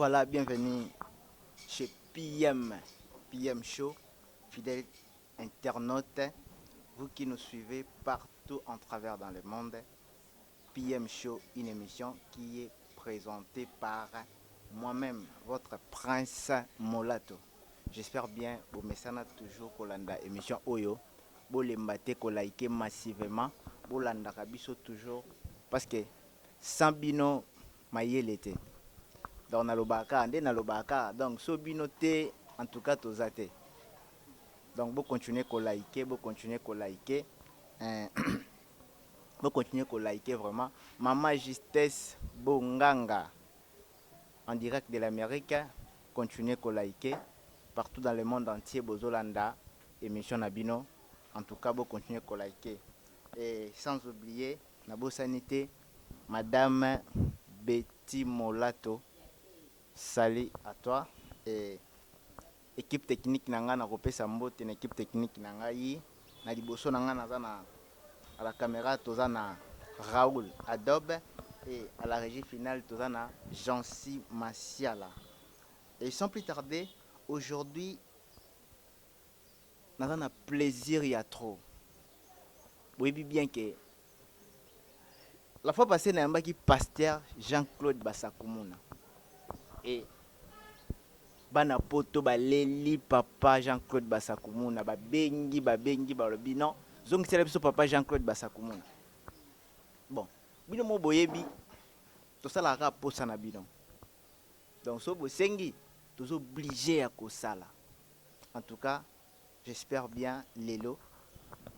Voilà, bienvenue chez PM, PM Show, fidèles internautes, vous qui nous suivez partout en travers dans le monde. PM Show, une émission qui est présentée par moi-même, votre prince Molato. J'espère bien, bomesana toujours kolanda émission oyo, bolemba te kolike massivement, bolandaka biso toujours, parce que sans bino mayele te. Donc nalobaka nde nalobaka, donc so bino te, en tout cas toza te. Donc bocontinue kolike, bocontinue kolike, bocontinue kolike vraiment. Mama Justesse Bonganga en direct de l'Amérique, continuez kolike partout dans le monde entier. Bozolanda émission na bino, en tout cas bocontinue kolike. Et sans oublier, nabosani te, Madame Betty Molato, salut à toi. Et équipe technique na ngai, nakopesa mbote na équipe technique na ngai. Na liboso na ngai naza na à la caméra, toza na Raoul Adobe, et à la régie finale toza na Jancy Masiala. Et sans plus tarder, aujourd'hui naza na plaisir ya trop. Boyebi bien que la fois passée nayambaki pasteur Jean-Claude Basakumuna et bana Poto baleli papa Jean-Claude Basakumuna, babengi, babengi, balobi: "Non, zongisela biso papa Jean-Claude Basakumuna." Bon, bino mo boyebi, tosalaka kaka posa na bino. Donc so bosengi, toza obligé ya kosala. En tout cas, j'espère bien, lelo,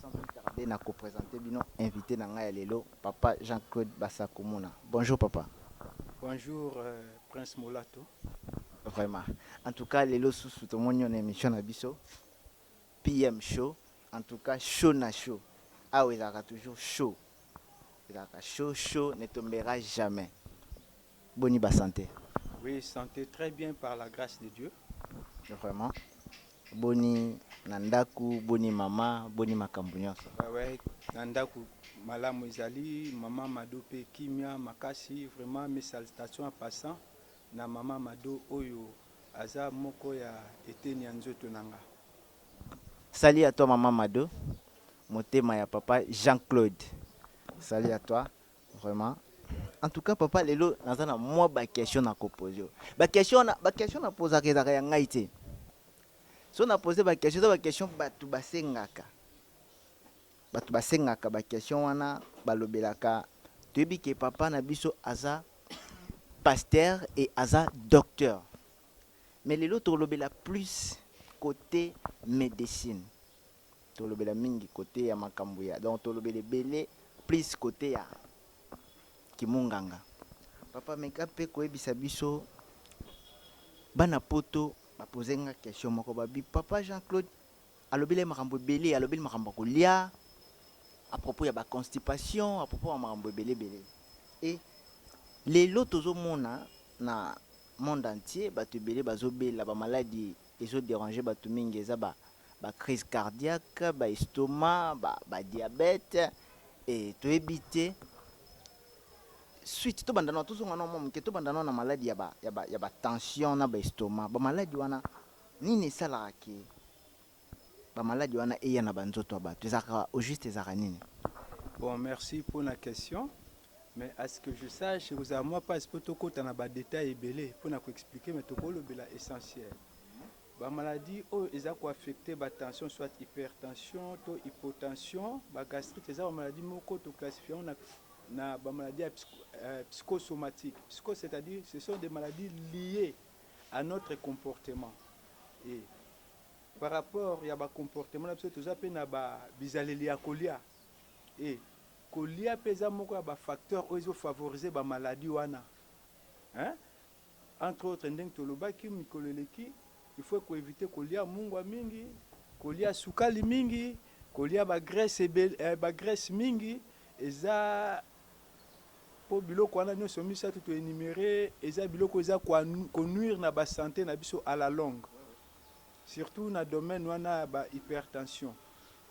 sans plus tarder, na koprésente bino invité na ngai ya lelo, papa Jean-Claude Basakumuna. Bonjour papa. Bonjour, Prince Molato. Vraiment, en tout cas lelo susu tomoni yo na émission na biso PM Show. En tout cas show na show awa ezalaka toujours show, ezalaka show, show ne tombera jamais. Boni basanté? Oui, santé très bien, par la grâce de Dieu. Vraiment, boni na ndako? Boni mama? Boni makambo nyonso? Bah ouais, na ndako malamu ezali, mama Mado pe kimia makasi. Vraiment, mes salutations en passant na mama Mado oyo aza moko ya eteni ya nzoto na nga. Salut à toi, mama Mado, motema ya papa Jean-Claude, salut à toi vraiment. En tout cas papa, lelo naza na mwa baquestion na kopose yo. Baquestion wana, baquestion napozaka ezalaka ya ngai te. So napose baquestion, eza baquestion bato basengaka, bato basengaka baquestion wana balobelaka. Toyebi ke papa na biso aza pasteur et aza docteur, mais lelo tolobela plus côté médecine, tolobela mingi côté ya makambo ya, donc tolobela ebele plus côté ya kimunganga. Papa, meka mpe koyebisa biso. Bana Poto bapose nga question moko, babi papa Jean-Claude alobeli makambo ebele, alobeli makambo ya kolia à propos ya baconstipation, à propos ya makambo ebele ebele. E lelo tozomona na monde entier bato ebele bazobela bamaladi ezodérange bato mingi, eza ba bacrise cardiaque, baestomac, badiabète ba e toyebi te suite. Tobanda nao, tozonga nao mwa moke, tobanda nao na maladi ya batension na baestomac. Bamaladi wana, nini esalaka ke bamaladi wana eya na banzoto ya bato? Ezalaka au juste, ezalaka nini? Bon, merci pour la question. Mais à ce que je sache, vous avez moi pas po tokota na ba détail ebele pour na ko expliquer, mais tokolobela essentiel. Ba maladie oyo eza ko affecter ba tension, soit hypertension to hypotension, ba gastrite, eza ba maladie moko to classifier na ba maladie psychosomatique. Psycho, c'est-à-dire ce sont des maladies liées à notre comportement. Et par rapport ya ba comportement na biso, toza pe na ba bizaleli ya kolia. Et kolia mpe eza moko ya bafacteur oyo ezofavorize bamaladi wana, hein? Entre autres, ndenge tolobaki mikolo eleki, il faut koéviter kolia mungwa mingi, kolia sukali mingi, kolia bagraisse ebele, bagraisse mingi. Eza mpo biloko wana nyonso misato toénuméré, eza biloko eza konuire na basanté na biso à la longue, surtout na domaine wana ya bahypertension.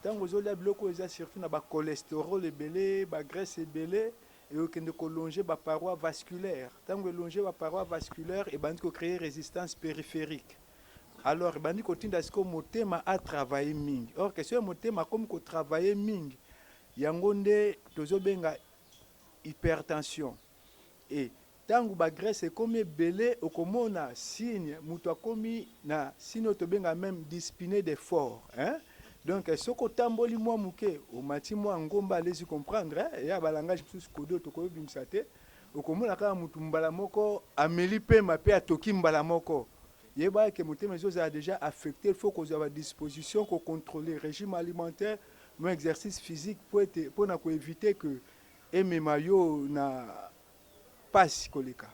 Ntango ozolia biloko oyo eza surtout na bacholestérol ebele, bagraisse ebele, Ekokende kolonger baparoi vasculaire. Ntango elonger baparoi vasculaire, ebandi kocréer résistance périphérique. Alors ebandi kotinda sikoyo motema atravaille mingi. Or que soki motema akomi kotravaille mingi, yango nde tozobenga hypertension. E ntango bagraisse ekomi ebele, okomona signe, moto akomi na signe oyo tobenga même dyspnée d'effort, hein? Donc soki otamboli mwa moke, omati mwa ngomba, allez comprendre, hein? Ya balangage mosusu kode oyo tokoyobimisa te. Okomona kaka motu mbala moko ameli pema mpe atoki mbala moko. Yeba ke motema ezozala déjà affecté. Il faut kozwa badisposition, kocontrôler régime alimentaire, mo exercice physique, po ete mpona koéviter que emema yo na pasi koleka.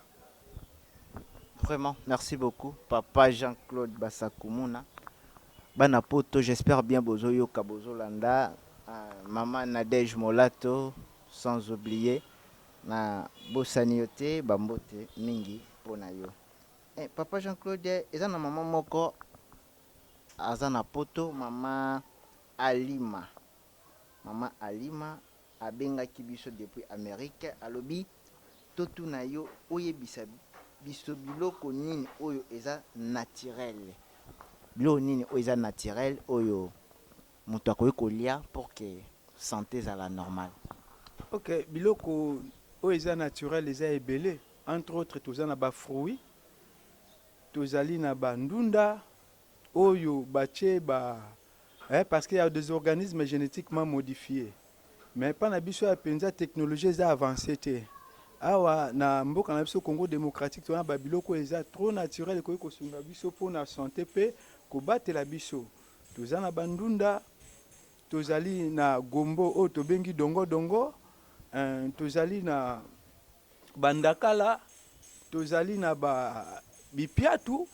Vraiment, merci beaucoup, papa Jean-Claude Basakumuna. Bana poto, j'espère bien bozoyoka, bozolanda. Maman Nadège Molato, sans oublier na bosani yo te, bambote mingi mpona yo. Papa Jean-Claude, eza na mama moko aza na poto, mama Alima. Mama Alima abengaki biso depuis Amérique, alobi totuna yo, oyebisa biso biloko nini oyo eza naturel, biloko nini oyo eza naturel oyo moto akoki kolia pour que santé ezala normale. Ok, biloko oyo eza naturel eza ebele. Entre autres, toza na bafruit, tozali na bandunda oyo batie ba parce qu'il y a des organismes génétiquement modifiés. Mais mpa na biso ya mpenza, technologie eza avancé te. Awa na mboka na biso Congo démocratique, toza na babiloko oyo eza trop naturel, ekoki kosunga biso mpona santé mpe kobatela biso. Toza na bandunda, tozali na gombo oyo tobengi dongodongo, tozali na bandakala, tozali na ba bipiatu.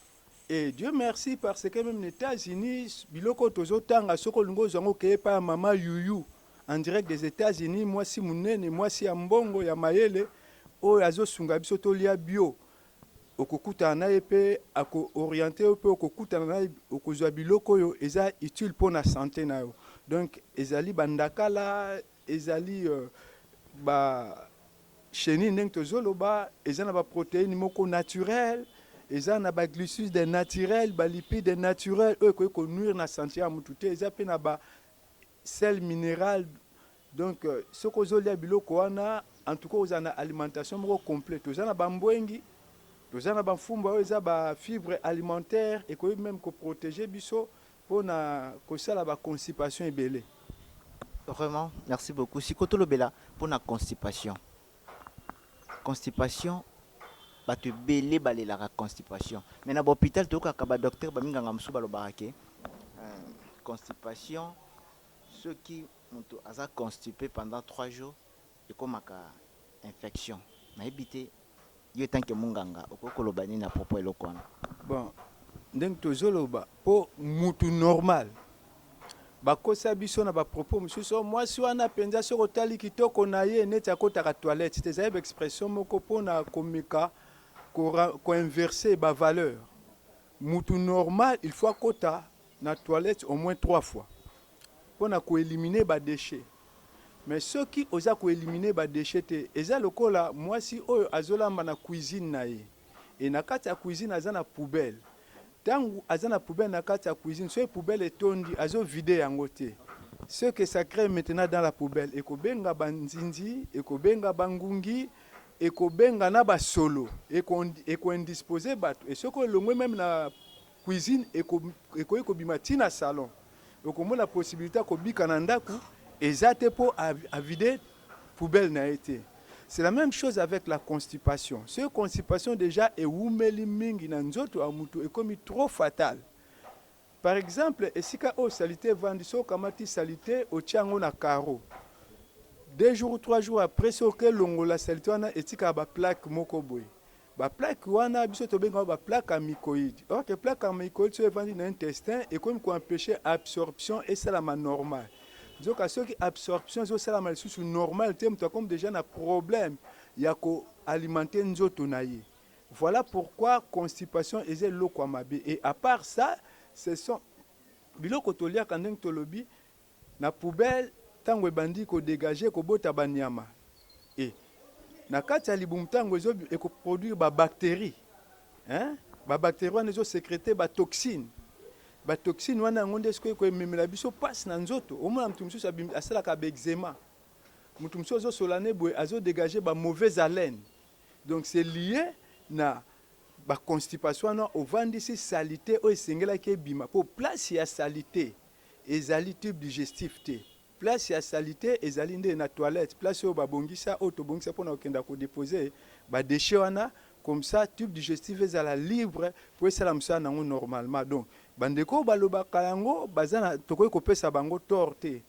Et Dieu merci, parce que même na États-Unis, biloko oyo tozotanga, soki olingi ozwa yango, okeye epai ya mama Yuyu en direct des États-Unis, mwasi monene, mwasi ya mbongo ya mayele oyo azosunga biso tolia bio. Okokutana na ye mpe akooriente yo, mpe okokutana na ye, okozwa biloko oyo eza utile mpona santé na yo. Donc ezali bandakala, ezali ba chenille ndenge tozoloba, eza na baprotéine moko naturelle, eza na baglucide naturel, balipide naturel oyo ekoki konuire na santé ya mutu te. Eza mpe na basel minéral. Donc soki ozolia biloko wana, en tout cas oza na alimentation moko complet. Toza na bambwengi, toza na bamfumba oyo eza bafibre alimentaire, ekoki même koprotéger biso mpona kosala baconstipation ebele. Vraiment, merci beaucoup. Sikoyo tolobela mpona constipation. Constipation, bato ebele balelaka constipation, mais na bahôpital toyokaka badocteur, baminganga mosusu balobaka ke constipation, soki moto aza constipé pendant 3 jours, ekomaka infection. Nayebi te, yo tant que monganga, okoki koloba nini à propos eloko wana? Bon, ndenge tozoloba, mpo mutu normal, bakosa biso na bapropos mosusu: "Oh, mwasi wana mpenza, soki otali kitoko na ye, neti akotaka toilette te." Ezali baexpression moko mpona komeka koinverser bavaleur. Mutu normal, il faut akota na toilette au moins trois fois mpona koéliminer badéchet. Mais soki oza koéliminer badéchet te, eza lokola mwasi oyo azolamba na cuisine na ye, e na kati ya cuisine aza na poubelle. Ntango aza na poubelle na kati ya cuisine, soki poubelle etondi, azovide yango te. Ce que ça crée maintenant dans la poubelle, ekobenga banzinzi, ekobenga bangungi, ekobenga na basolo, ekoindispose bato. E soki olongwe même na cuisine, ekoki kobima ntina salon. Okomona possibilité ya kobika na ndako eza te, mpo avide poubelle na ye te. C'est la même chose avec la constipation. Soki constipation déjà ewumeli mingi na nzoto ya mutu, ekomi trop fatal. Par exemple, esika oyo saleté evandi, soki okamati saleté, otia yango na carreau, 2 jours, 3 jours après, soki okelongola saleté wana, etikaka baplaque moko boye. Baplaque wana, biso tobengaka baplaque amicoïde. Or que plaque amicoïde, soki evandi na intestin, ekomi koempêche absorption esalama normal. Nzoka soki absorption ezosalama lisusu normal te, moto akomi déjà na problème ya koalimenter nzoto na ye. Voilà pourquoi constipation eza eloko ya mabe. Et à part ça, ce sont biloko toliaka, ndenge tolobi, na poubelle, ntango ebandi kodégage, kobota banyama. E Na kati ya libumu ntango ekoproduire babactérie, hein? Babactérie wana ezosécréter batoxine. Batoxine wana, yango nde sikoyo ekoememela biso mpasi na nzoto. Omona moto mosusu asalaka baeczéma, moto mosusu azosola ne boye, azodégage bamauvaise haleine. Donc c'est lié na baconstipation wana. Ovandisi saleté oyo esengelaki ebima, mpo place ya saleté ezali tube digestif te. Place ya saleté ezali nde na toilette, place oyo babongisa, oyo tobongisa mpona kokenda kodépose badéchet wana. Comme ça tube digestif ezala libre mpo esala mosala nango normalement. Donc bandeko oyo balobaka yango, baza na, tokoki kopesa bango tort te.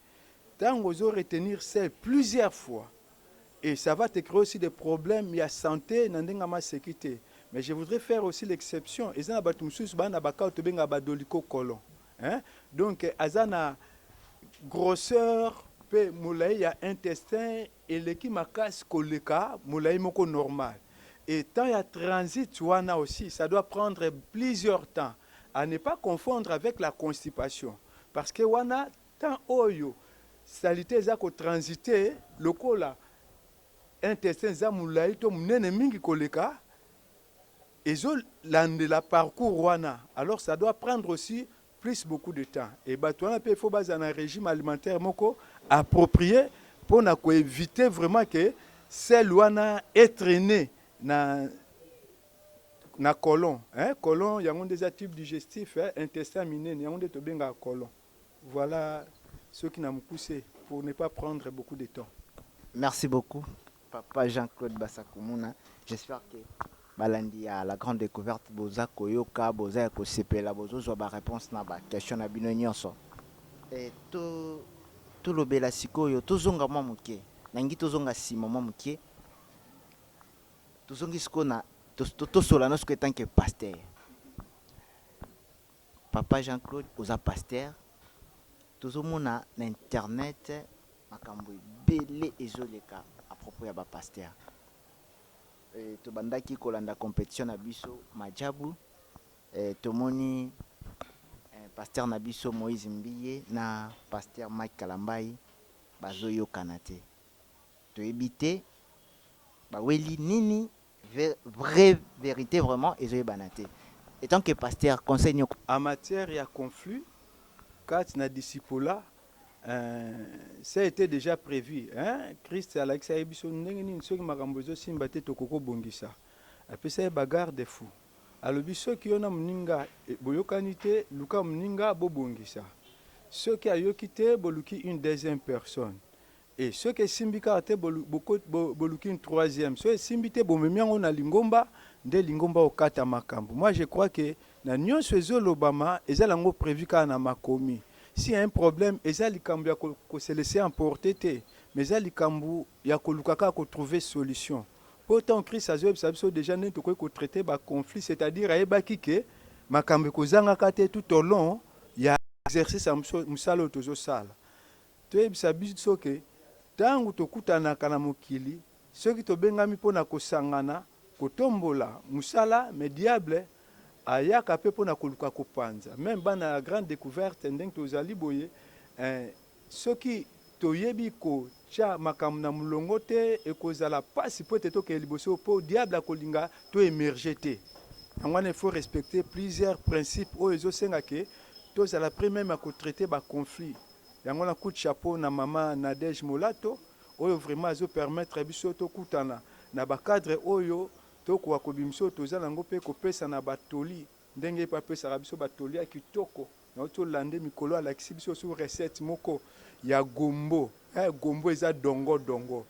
Ntango ozo retenir sel plusieurs fois, et ça va te créer aussi des problèmes ya santé na ndenge ya maseki te. Mais je voudrais faire aussi l'exception: eza na bato mosusu baa na baka oyo tobengaka badolichocolon, hein? Donc aza na grosseur mpe molai ya intestin eleki makasi koleka molai moko normal. Et temps ya transit wana aussi, ça doit prendre plusieurs temps, à ne pas confondre avec la constipation, parce que wana temps oyo saleté eza kotransite, lokola intestin eza molai to monene mingi koleka, ezolandela parcours wana, alors ça doit prendre aussi plus beaucoup de temps. Et bato wana mpe, il faut bazala na régime alimentaire moko approprié mpona koéviter vraiment que sel wana etraîne na colon, hein? Colon yango nde eza tube digestif, hein? Intestin minene, yango nde tobengaka colon. Voilà soki na mokuse, pour ne pas prendre beaucoup de temps. Merci beaucoup, papa Jean-Claude Basakumuna. J'espère que balandi ya La Grande Découverte boza koyoka, boza ya kosepela, bozozwa baréponse na baquestion na bino nyonso. E, to tolobela sikoyo, tozonga mwa moke, nangi tozonga nsima mwa moke. Tozongi sikoyo na tosola no sikoyo en tant que pasteur. Papa Jean-Claude, oza pasteur. Tozomona na internet makambo ebele ezoleka à propos ya bapasteur. E, tobandaki kolanda compétition na biso Majabu. E, tomoni e, pasteur na biso Moïse Mbiye na pasteur Mike Kalambai bazoyokana te. Toyebi te baweli nini, vraie vérité vraiment ezoyebana te. En tant que pasteur, conseil nini? En matière ya conflit kati na discipola, ça a été déjà prévu, hein? Christ alakisa ye biso ndenge nini soki makambo ezosimba te, tokoki kobongisa. Apesa ye bagarde-fous. Alobi soki yo na moninga boyokani te, luka moninga bobongisa. Soki ayoki te, boluki une deuxième personne. E soki esimbi kaka te, boluki une troisième. Soki esimbi te, bomemi yango na lingomba, nde lingomba okata makambo. Moi, je crois que na nyonso ezolobama, eza yango prévu kaka na makomi. Si y a un problème, eza likambo ya kose laisser emporter te, mais eza likambo ya koluka kaka kotrouver solution. Mpo ntango Christ azoyebisa biso déjà ndenge tokoki kotraiter baconflit, c'est-à-dire ayebaki ke makambo ekozangaka te tout au long ya exercice ya mosala oyo tozosala. Toyebisa biso ke ntango tokutanaka na mokili, soki tobengami mpona kosangana kotombola mosala, mais diable ayaka mpe mpona koluka kopanza. Même bana ya Grande Découverte, ndenge tozali boye, soki toyebi kotia makambo na molongo te, ekozala mpasi mpo ete tokende liboso, mpo diable akolinga to émerge te. Yango wana il faut respecter plusieurs principes oyo ezosenga ke tozala prêt même ya kotraiter baconflit. Yango na coup de chapeau na mama Nadege Molato oyo vraiment azopermettre biso tokutana na bacadre oyo, tokoka kobimisa oyo toza nango mpe kopesa na batoli ndenge mpe apesaka biso batoli ya kitoko. Nauti tolande mikolo, alakisi biso su recette moko ya gombo. Gombo eza dongo dongo,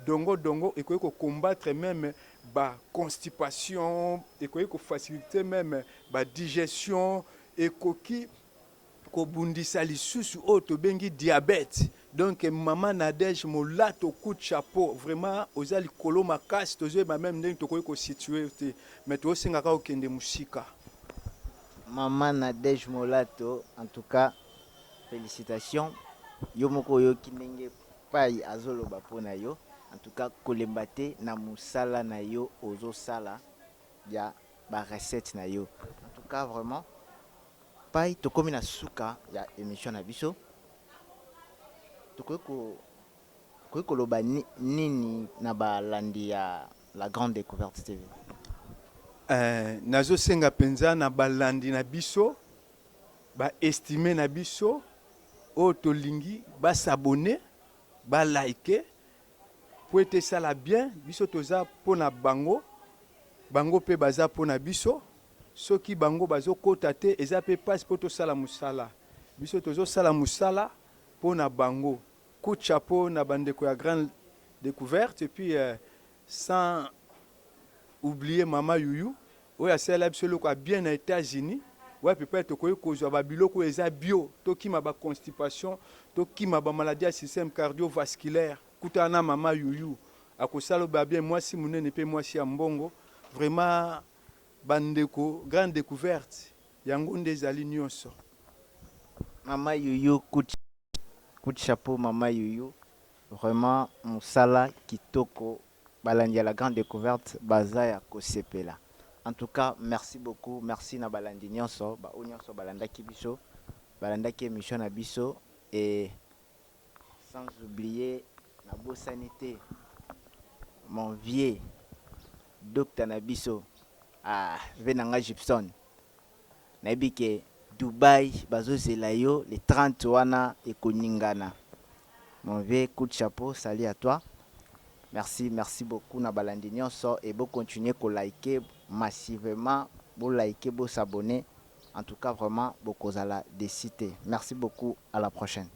dongo dongo ekoki kocombattre même baconstipation, ekoki kofaciliter même badigestion, ekoki kobundisa lisusu oyo tobengi diabète. Donc mama Nadege Molato, coup de chapeau vraiment, oza likolo makasi. Tozoyeba même ndenge tokoki kosituer te, mais tozosengaka kokende mosika. Mama Nadege Molato, en tout cas félicitations. Yo moko oyoki ndenge pai azoloba mpo na yo. En tout cas, kolemba te na mosala na yo ozosala ya barecette na yo. En tout cas vraiment, pai, tokomi na suka ya émission na biso. Tokoki Okoki koloba nini na balandi ya La Grande Decouverte TV? Nazosenga mpenza na balandi na biso, ba estime na biso oyo tolingi, bas'abonner, baliker po ete esala bien. Biso toza mpona bango, bango mpe baza mpona biso. Soki bango bazokota te, eza mpe mpasi mpo tosala mosala. Biso tozosala mosala mpona bango. Coup de chapeau na bandeko ya Grande Découverte et puis sans oublier Mama Yuyu oyo asalela biso eloko ya bien na États-Unis, wapi mpe tokoki kozwa babiloko oyo eza bio, tokima baconstipation, tokima bamaladie ya système cardiovasculaire. Kutana na Mama Yuyu, akosala oyo bien, mwasi monene mpe mwasi ya mbongo. Vraiment, bandeko, Grande Découverte yango nde ezali nyonso. Mama Yuyu, coup de chapeau, Mama Yuyu. Vraiment, mosala kitoko. Balandi ya La Grande Découverte baza ya kosepela. En tout cas, merci beaucoup. Merci na balandi nyonso, ba oyo nyonso balandaki biso, balandaki émission na biso. Et sans oublier, nabosani te mon vieux docteur na biso, ah, ve na nga Gibson. Nayebi ke Dubai bazozela yo le 30 wana ekoningana. Mon vieux, coup de chapeau, salut à toi. Merci, merci beaucoup na balandi nyonso et bo continuer ko liker massivement, bo liker, bo s'abonner. En tout cas, vraiment, bokozala déçus te. Merci beaucoup, à la prochaine.